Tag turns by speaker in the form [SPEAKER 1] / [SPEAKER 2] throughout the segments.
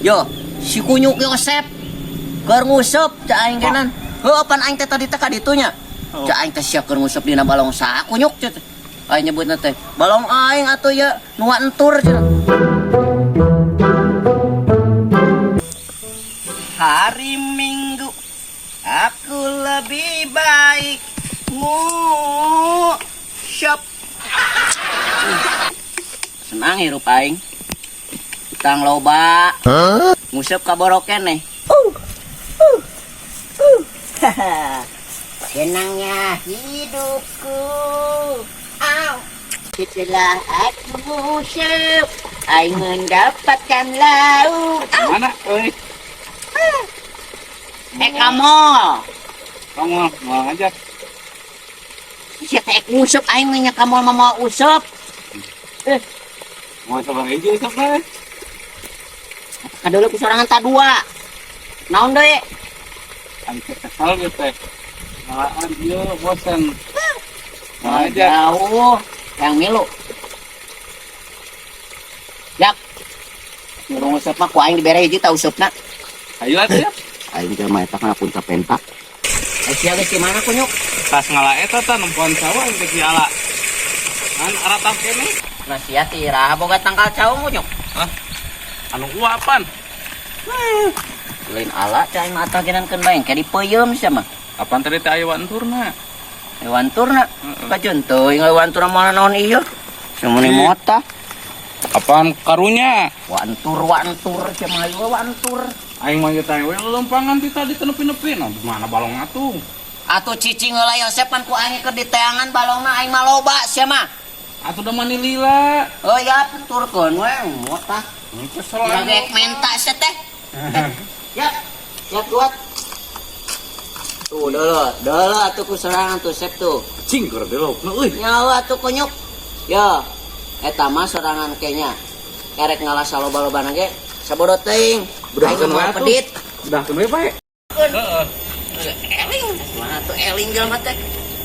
[SPEAKER 1] Yo, si Kunyuk Yosep keur nguseup cak aing genan. Heuh pan aing teh tadi teh ka ditu nya.
[SPEAKER 2] Oh.
[SPEAKER 1] Cak aing teh sia keur nguseup dina balong saha Kunyuk cek. Aing nyebutna teh balong aing atuh ya nu entur cenah. Hari Minggu aku lebih baik nguseup. Senang hirup aing. Utang loba. Nguseup ka boroken nih. Senangnya hidupku. Au. Setelah aku nguseup, aing mendapatkan lauk. Au.
[SPEAKER 2] Mana euy?
[SPEAKER 1] Eh kamu,
[SPEAKER 2] Kamu mau ngajak.
[SPEAKER 1] Sia teh nguseup aing mah nya kamu mah mau useup. Eh,
[SPEAKER 2] Mau coba hiji usap bae.
[SPEAKER 1] Kadeuleu ku sorangan ta dua. Naon deui?
[SPEAKER 2] Aing teh kesel gitu teh. Ngalaan ieu bosen. Mau
[SPEAKER 1] Nah,
[SPEAKER 2] ngajak.
[SPEAKER 1] jauh yang milu. Yak. Milu nguseup mah ku aing dibere hiji ta useupna.
[SPEAKER 2] Ayo atuh ya.
[SPEAKER 1] Aing teh mah eta kana punta pentak. Ai sia geus di mana Kunyuk?
[SPEAKER 2] Tas ngala eta tah nempoan sawah aing teh diala. Kan aratah keneh.
[SPEAKER 1] Nah sia teh iraha boga tangkal caung Kunyuk.
[SPEAKER 2] Hah? Anu uapan.
[SPEAKER 1] Lain ala cai mah atah geunankeun bae engke dipeuyeum sia mah.
[SPEAKER 2] Apaan tadi teh aya wanturna?
[SPEAKER 1] Hewan turna.
[SPEAKER 2] Heeh.
[SPEAKER 1] Kajeun teuing hewan turna mana naon ieu. Samuni
[SPEAKER 2] Ih.
[SPEAKER 1] motah.
[SPEAKER 2] Apaan karunya?
[SPEAKER 1] Wantur wantur sia mah ieu wantur.
[SPEAKER 2] Aing mah ieu teh we lelempangan ti tadi teu nepi-nepi. Nah, mana balong atuh?
[SPEAKER 1] Atuh cicing heula Yosep pan ku aing keur diteangan balongna aing mah loba sia mah.
[SPEAKER 2] Atuh da mani lila.
[SPEAKER 1] Oh ya turkeun we motah.
[SPEAKER 2] Kesel aing.
[SPEAKER 1] Lagi menta sia teh. Ya, ya kuat. Tuh, dulu, dulu atuh ku sorangan tuh sep tuh.
[SPEAKER 2] Cing keur delokna euy.
[SPEAKER 1] Nyawa atuh Kunyuk. Yo, eta mah sorangan kayaknya. Kerek ngalah saloba-lobana ge sabodo teuing.
[SPEAKER 2] Bedahkeun
[SPEAKER 1] Aing
[SPEAKER 2] we
[SPEAKER 1] mah
[SPEAKER 2] atuh.
[SPEAKER 1] pedit.
[SPEAKER 2] Bedahkeun we bae. Heeh.
[SPEAKER 1] Eling, mana tuh eling jelema teh.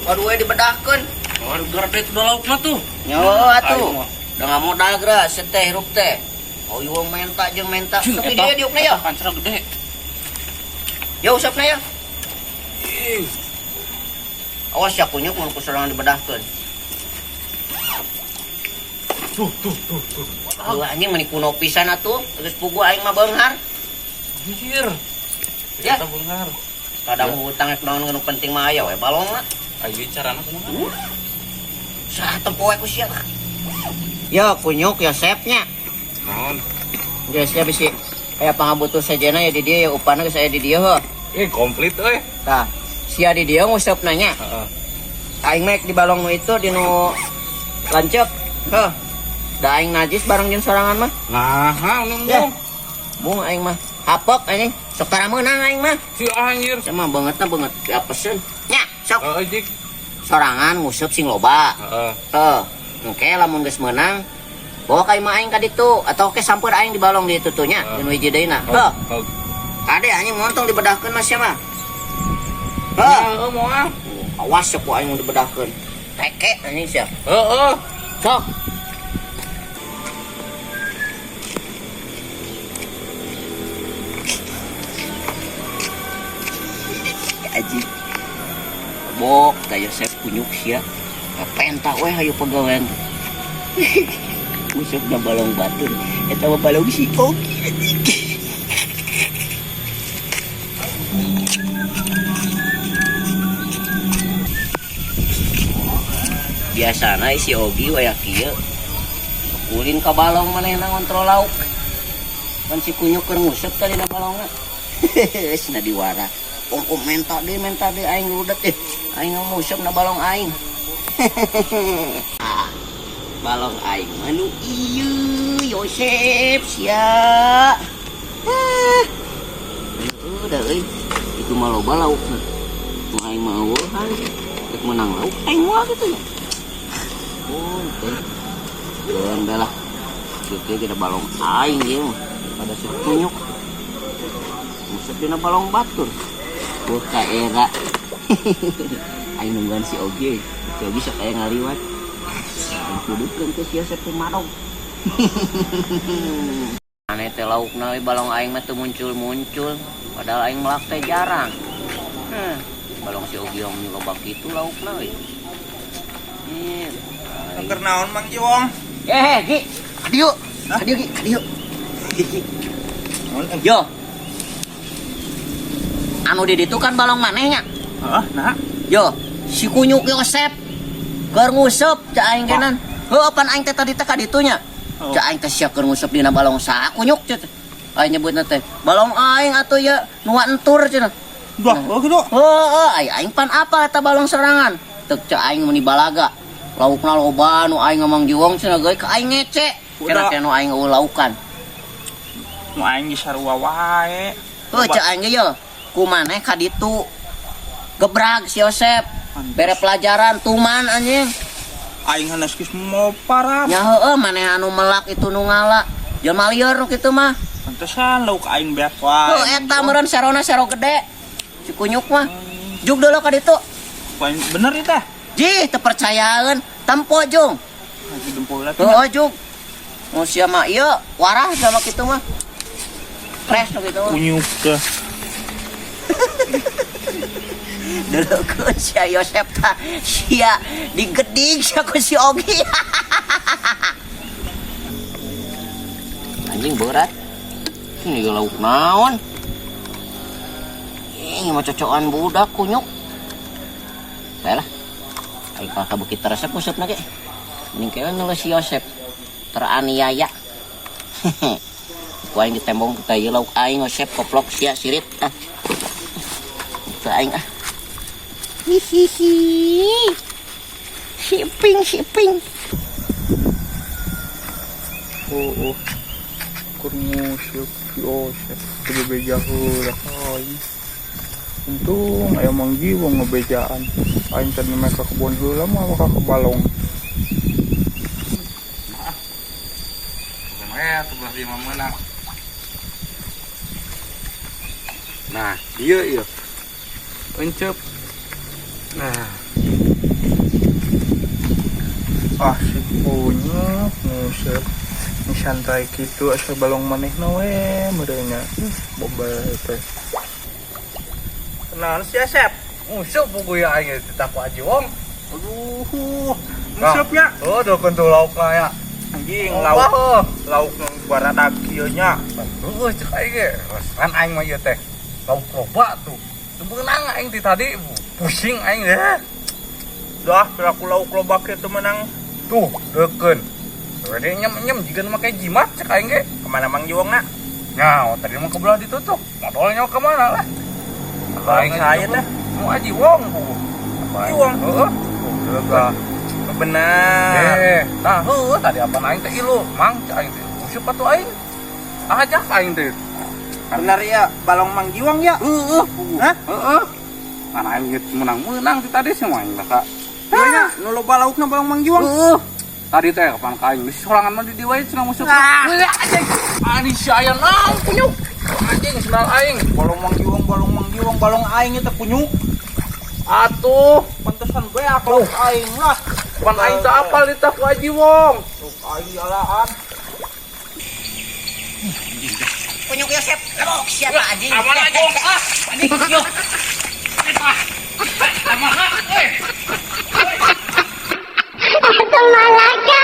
[SPEAKER 1] Waduh we dibedahkeun.
[SPEAKER 2] Oh, gede tuh laukna tuh.
[SPEAKER 1] Nyawa atuh.
[SPEAKER 2] Aing mah.
[SPEAKER 1] Udah nggak modal geura seteh hirup teh. Oh ieu menta jeung menta.
[SPEAKER 2] Cing,
[SPEAKER 1] Sok di dieu diukna yo.
[SPEAKER 2] Eta kancra gede.
[SPEAKER 1] Yo usapna yo.
[SPEAKER 2] Ih,
[SPEAKER 1] Awas ya Kunyuk mun ku sorangan dibedahkeun.
[SPEAKER 2] tuh tuh tuh tuh.
[SPEAKER 1] Aduh anjing meni kuno pisan atuh. Geus pugu aing mah beunghar.
[SPEAKER 2] Anjir.
[SPEAKER 1] Ya.
[SPEAKER 2] Eta beunghar.
[SPEAKER 1] Kadang hutang rek naon nu penting mah aya we balongna.
[SPEAKER 2] Ayo carana kumaha?
[SPEAKER 1] Saha tempo we ku sia lah. Yo Kunyuk Yosepnya.
[SPEAKER 2] Naon?
[SPEAKER 1] Geus ya bisi aya pangabutuh sejena ya di dieu ya upana geus aya di dieu heuh.
[SPEAKER 2] Eh, komplit euy.
[SPEAKER 1] Tah, sia di dieu nguseupna nya.
[SPEAKER 2] Heeh.
[SPEAKER 1] Aing mek di balong nu itu di nu lanceuk. Heuh. Da aing najis bareng jeung sorangan mah.
[SPEAKER 2] Nah, ha, nu
[SPEAKER 1] Ya. Bung aing mah hapok anjing. Sok tara meunang aing mah.
[SPEAKER 2] Si anjir.
[SPEAKER 1] Sama bangetna banget diapeseun. Nya, sok
[SPEAKER 2] Heeh, jik.
[SPEAKER 1] sorangan nguseup sing loba.
[SPEAKER 2] Heeh.
[SPEAKER 1] Heuh. Engke lamun geus meunang bawa ka imah aing ka ditu atau ke samper aing di balong di ditu tuh nya,
[SPEAKER 2] Heeh.
[SPEAKER 1] di nu hiji deui na. Heuh.
[SPEAKER 2] Heuh.
[SPEAKER 1] Kade anjing montong dibedahkeun mah sia mah. Heuh.
[SPEAKER 2] Heeh, moal.
[SPEAKER 1] Awas ya ku aing mun dibedahkeun. Teke anjing sia.
[SPEAKER 2] Heeh.
[SPEAKER 1] Sok. Aji. Bok, ta Yosep Kunyuk sia. Penta we hayu pagawean. Musuhna balong batur. Eta mah balong si Oki anjing. Biasana si Ogi waya kieu. Ulin ka balong manehna ngontrol lauk. Kan si Kunyuk keur nguseup tadi na balongna. Geus na diwara. Om om menta deui aing rudet eh. Aing nguseup na balong aing. Balong aing mah nu ieu Yosep sia. Ah. Udah euy. Itu mah loba laukna. Nu aing mah eueuhan. Rek meunang lauk aing moal kitu nya. Oh, teh. Geun bae lah. Kieu kita balong aing ieu mah. Pada si Kunyuk. Nguseup dina balong batur. Wah, ka era. Aing nungguan si Ogi. Si Ogi sok aya ngaliwat. Aing tuduhkeun ke si Yosep teh marog. Aneh teh laukna we balong aing mah teu muncul-muncul. Padahal aing melak teh jarang. Balong si Ogi yang loba kitu laukna we. Eh,
[SPEAKER 3] Keur naon, Mang Jiwong?
[SPEAKER 1] eh, Gi, kadieu. Kadieu, Gi, kadieu. Yo. Anu di ditu kan balong maneh nya.
[SPEAKER 3] Heeh, nah.
[SPEAKER 1] Yo, si kunyuk Yosep keur nguseup cak aing kenan. Heuh, pan aing teh tadi teh ka ditu nya.
[SPEAKER 3] Oh.
[SPEAKER 1] Cak aing teh sia keur nguseup dina balong saha kunyuk cek. Aing nyebutna teh, balong aing atuh ya nu entur cenah.
[SPEAKER 3] Duh, oh gitu.
[SPEAKER 1] Heuh, aing pan apa eta balong serangan? Tek cak aing meni balaga. Laukna loba nu aing ngomong jiwong cenah geus ka aing ngece.
[SPEAKER 3] Udah.
[SPEAKER 1] Kena nu aing eueuh laukan.
[SPEAKER 3] Nu aing ge sarua wae.
[SPEAKER 1] Heuh, cak aing ge yo. Ku maneh ka ditu. Gebrag si Yosep. Bere pelajaran tuman anjing.
[SPEAKER 3] Aing hanes geus mopar.
[SPEAKER 1] Nya heueuh maneh anu melak itu nu ngala. Jelema lieur nu kitu mah.
[SPEAKER 3] Pantesan lauk aing beak wae.
[SPEAKER 1] Heuh, eta meureun serona sero gede. Si kunyuk mah. Jug dulu ka ditu.
[SPEAKER 3] Paling bener ieu teh.
[SPEAKER 1] Jih, teu percayaeun. Tempo jung.
[SPEAKER 3] Lagi dempul lah.
[SPEAKER 1] Heueuh jug. Mau sia mah ieu warah sama kitu mah. Fresh nu kitu mah.
[SPEAKER 3] Kunyuk teh.
[SPEAKER 1] Dulu sia Yosep tah sia digedig sia ku si Ogi. Anjing berat. Ini lauk naon? Ini mah cocokan budak kunyuk. Bae lah. Aing kalah kabukit resep usupna ge. Mending keun nu si Yosep teraniaya. Ku aing ditembong kita ieu lauk aing Yosep koplok sia sirit ah. Teu aing ah. Hihihi. Siping siping.
[SPEAKER 3] Oh, oh. Keur nguseup si Yosep teu bebeja heula ka aing. Untung aya Mang Jiwong ngebejaan. Aing tadi mah ka kebon heula mah ka ke balong.
[SPEAKER 2] Kumaha tuh lima menang. Nah, iya iya. Encep. Nah,
[SPEAKER 3] Ah, si kunyuk nguseup. Ini santai kitu asa balong manehna we meureunnya. Bobel teh. Kenalan si Asep.
[SPEAKER 2] Nguseup buku ya aing teh ku Aji Wong.
[SPEAKER 3] Aduh, nguseupnya.
[SPEAKER 2] Oh, do kentu laukna ya.
[SPEAKER 3] Anjing,
[SPEAKER 2] Oh,
[SPEAKER 3] lauk
[SPEAKER 2] wah.
[SPEAKER 3] lauk nu baradak kieu nya.
[SPEAKER 2] Heuh, cek aing ge. Kan aing mah ieu teh. Lauk loba tuh. Teu beunang aing ti tadi pusing aing deh.
[SPEAKER 3] Dah, piraku lauk loba kieu teu meunang.
[SPEAKER 2] Tuh, deukeun. Gede nyem-nyem jiga nu make jimat cek aing ge.
[SPEAKER 3] Kemana Mang Jiwongna?
[SPEAKER 2] Nya, tadi mah ke belah ditutup. Modolnya kemana lah?
[SPEAKER 3] Aing saya teh.
[SPEAKER 2] Mau Aji Wong bu.
[SPEAKER 3] Aji Wong?
[SPEAKER 2] Heeh. Tuh, deukeun.
[SPEAKER 3] Benar.
[SPEAKER 2] Eh, nah heueuh tadi apa aing teh ilu, Mang cek aing teh. Useup atuh aing. Ajak aing teh.
[SPEAKER 3] Benar ya, balong Mang Jiwong ya?
[SPEAKER 2] Heeh.
[SPEAKER 3] Hah?
[SPEAKER 2] Heeh. Kan aing geus menang-menang ti tadi sih mah aing baka.
[SPEAKER 3] Iya nya, nu loba laukna balong Mang Jiwong.
[SPEAKER 2] Heeh. Tadi teh kapan ka aing geus sorangan mah di dieu wae cenah musuh.
[SPEAKER 3] Ah.
[SPEAKER 2] Heuh, anjing. Ani si aya naon kunyuk. Anjing sendal aing.
[SPEAKER 3] Balong Mang Jiwong, balong Mang Jiwong, balong aing itu kunyuk.
[SPEAKER 2] Atuh,
[SPEAKER 3] Pantesan beak lauk aing lah.
[SPEAKER 2] pan aing teh apal di ku Aji Wong.
[SPEAKER 3] Lauk aing jalaan.
[SPEAKER 1] Kunyuk Yosep, lemok sia tah anjing.
[SPEAKER 2] Aman aja ah. Anjing yo. Aman ah.
[SPEAKER 4] Atau malaka.